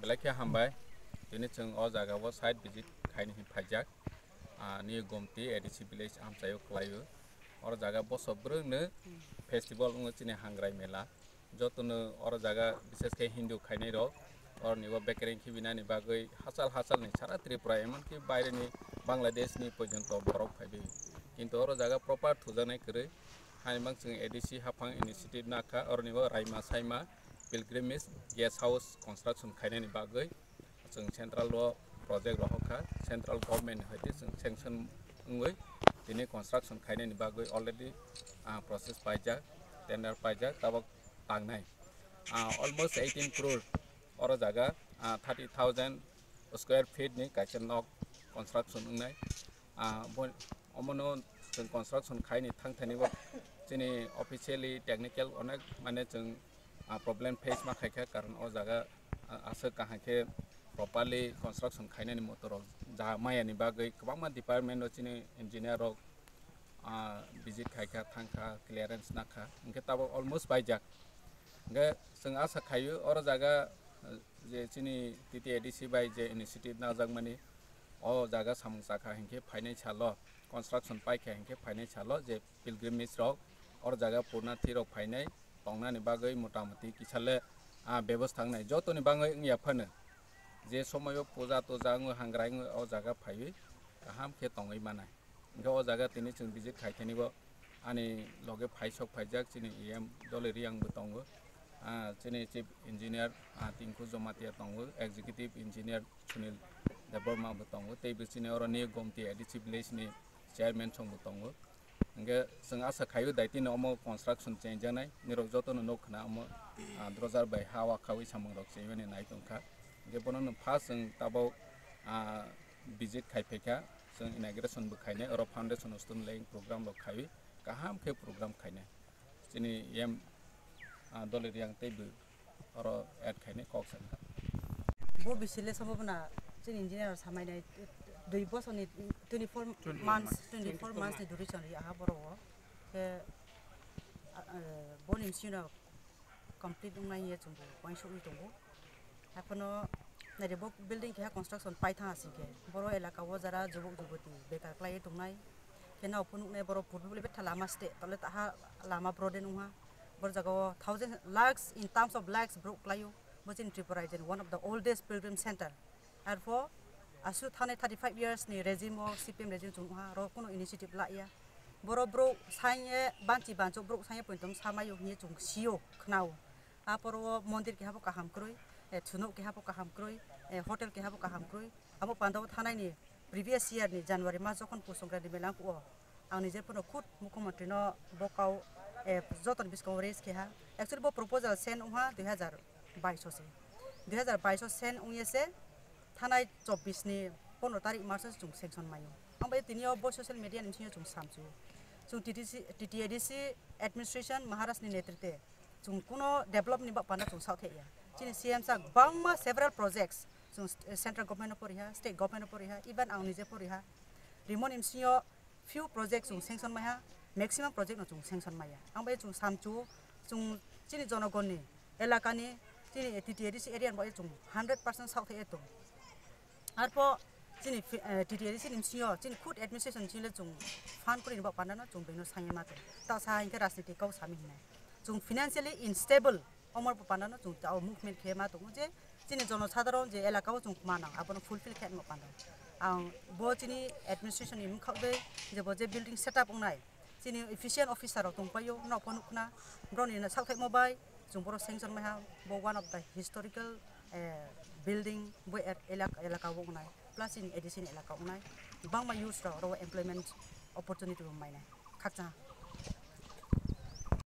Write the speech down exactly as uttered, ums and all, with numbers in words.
Belai khe hambai. Tini chwng o jaga o site visit khaini hin phaijak. Ah, ni Gomti A D C village amchaio khlaio. Oro jaga boso bwrwngno festival wngo chini Hangrai Mela. Jotono oro jaga, bises khe Hindu khainai rok, oroni bo bekereng khibinani bagwi hachal hachal ni sara Tripura, emonki baire ni Bangladesh ni porjonto borok phaibi. Kintu oro jaga proper thujaknai kwrwi. Haini bang chwng A D C haphang initiative nakha, oroni bo raima saima pilgrimage guest house construction khainani bagwi chwng central o project rohor kha, central government ni hai khe chwng sanction wngwi tini construction khainani bagwi already, ah, process paijak, tender paijak, tabok tangnai. Ah, almost eighteen crore oro jaga, ah, thirty thousand square feet ni kaisa nok construction wngnai. Ah, bo, omono chwng construction khaini thangthani bo chini officially technical onek mane chwng, ah, problem face ma khaikha, karon o jaga, ah, aswk kaham khe properly construction khainani motorok ja mayani bagwi kwbangma department o chini engineer rok, ah, visit khaikha, thangkha, clearance nakha, hwnkhe tabok almost paijak. Hwnkhe chwng asa khaio oro jaga, ah, je chini T T A D C bai je initiative najakmani, o jaga samung chakha hinkhe phainai salo, construction paikha hinkhe phainai salo je pilgrimage rok oro jaga purnathi rok phainai tongnani bagwi motamuti kisa le, ah, bebostha wngnai. Jotoni bagwi wngya phano je somoio puja toja wngwi hangrai wngwi o jaga phaiwi kaham khe tongwi manai. Hwnkhe o jaga tini chwng visit khai thani bo ani loge phai sok phaijak chini E M Doloi Riyang bo tongo, ah, chini chief engineer, ah, Tinku Jamatia tongo, executive engineer Sunil Debbarma bo tongo, tei bo chini oro ni Gomti A D C village ni chairman song bo tongo. Hwnkhe chwng asa khaio daitino omo construction chengjaknai, nirok jotono nuk khna omo, ah, drojar bai ha wa khawi samung rok chengmani nai tongkha. Hwnkhe bono no first chwng tabok, ah, visit khai phaikha, chwng inauguration bo khainai, oro foundation stone laying program rok khaiwi kaham khe program khainai. Chini E M, ah, Doloi Riyang tei bo oro add khainai kok sakha. Bo bisile sobo bwna chini engineer rok samai nai dui bosor ni twenty four months, twenty four months ni duration ri aha borok o. Khe, ah, eh, boni bisingo complete wngnai hiye chwng bo uansukwi tongo. Hakhe no naidi bo building keha construction paithang asing khe boro elaka o jara jubuk jubuti bekar khlaiwi tongnai. Khe nao phunuknai borok purbi bole betha lama state tole taha lama broaden wngha. Boro jaga o thousand lakhs, in terms of lakhs borok khlaio. Bo chini Tripura raijani one of the oldest pilgrim center. Arpho aswk thanai thirty five years ni regime o C P M regime chwng wngha, aro kuno initiative la ya. Boro borok sanye banchi banchok borok sanye pointom samaio hinwi chwng sio khnao. Aporo o mondir keha bo kaham kwrwi, eh, thunuk keha bo kaham kwrwi, eh, hotel keha bo kaham kwrwi. Abo pandao thanai ni previous year ni January mas jokhon Pus Songkranti mela wngkha o, ang nije phano khud Mukhyamantri no bo kau, eh, jotoni bwskango raise khe ha. Actually bo proposal send wngha dui hazar baish o se. Dui hazar baish o send wngya se thanai chobbish ni pondro tarik March o chwng sanction maio. Ang bai tini o bo social media ni bisingo chwng samchu. Chwng T T C, T T A D C administration Maharaj ni netritwe chwng kuno develop ni ba panda chwng saothek ya. Chini C M sa bangma several projects chwng st-, central government no poriha, state government no poriha, even ang nije poriha. Rimoni bisingo few project chwng sanction maiha, maximum project no chwng sanction maiya. Ang bai chwng samchu, chwng chini jonogonni, elakani, chini T T A D C area ni bai chwng hundred percent saothek ya tong. Arpho chini fi-, eh, T T A D C ni bisingo chini khud administration chini le chwng fund kwrwi ni ba panda no chwng beno sanya ma tong. Ta sa hinkhe rajniti kau sami hinai. Chwng financially unstable, omor ba panda no chwng ta o movement khe ma tongo je chini jono sadharon je elaka o chwng manang abono fulfill khe ma panda. Ang bo chini administration ni mkhak de je bo je building setup wngnai, chini efficient officer rok tongpaio, no phone khna, broni na saothek mo bai, chwng boro sanction maiha, bo one of the historical, eh, building bo er-, elak-, elaka o wngnai, plus in addition elaka wngnai, bangma youths rok oro employment opportunity bo mainai, khakchang.